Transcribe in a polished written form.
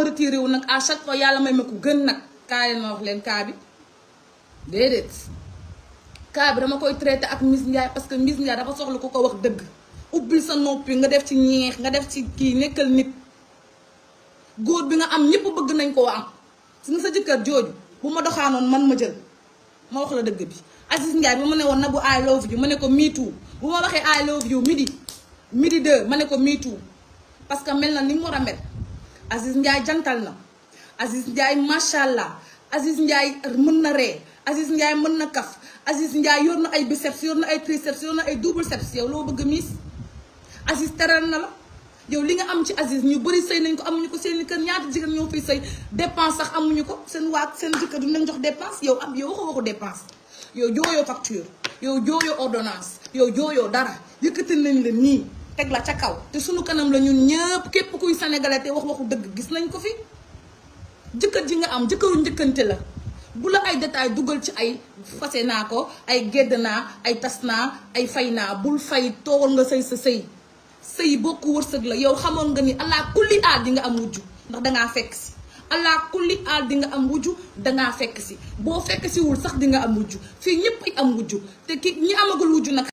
ma retiré wu nag à chaque fois yàlla may ma ko gën nag kaa leen ma wax leen kaa bi déedéet kaa bi dama koy traité ak Miss Ndiaye parce que Miss Ndiaye dafa soxla ku ko wax dëgg ubbil sa noppi nga def ci ñeex nga def ci kii nekkal nit góor bi nga am ñëpp bëgg nañ koo am si nga sa jëkkër jooju bu ma doxaanoon man ma jël ma wax la dëgg bi Aziz Ndiaye bu ma ne woon na bu I love you ma ne ko me too bu ma waxee I love you midi 2 ma ne ko me too parce que mel na ni mu war a mel Aziz Ndiaye jantal na Aziz Ndiaye macha allah Aziz Ndiaye mën na ree Aziz Ndiaye mën na kaf Aziz Ndiaye yor na ay biceps yor na ay triceps yor na ay double ceps yow loo bëgg miis Aziz teral na la yow li nga am ci Aziz ñu bëri sëy nañ ko amuñu ko seen kër ñaata jigéen ñoo fiy sëy dépense sax amuñu ko seen seen jëkkër du leen jox dépense yow am yow waxu dépense yow jooyoo facture yow jooyoo ordonnance yow jooyoo dara yëkkati nañ la nii teg la ca kaw te suñu kanam la ñun ñëpp képp kuy sénégalais te waxu dëgg gis nañ ko fi jëkkër ji nga am jëkkëru njëkkante la bu la ay détails dugal ci ay fase naa ko ay gedd naa ay tas naa ay fay naa bul fay toogal nga sëy sa sëy bokku wërsëg la yow xamoon nga ni allah kulli aal di nga am wujju ndax dangaa fekk si allah kulli aal di nga am wujju dangaa fekk si boo fekk si wul sax di nga am wujju fii ñëpp ay am wujju te ki ñi amagul wujju nag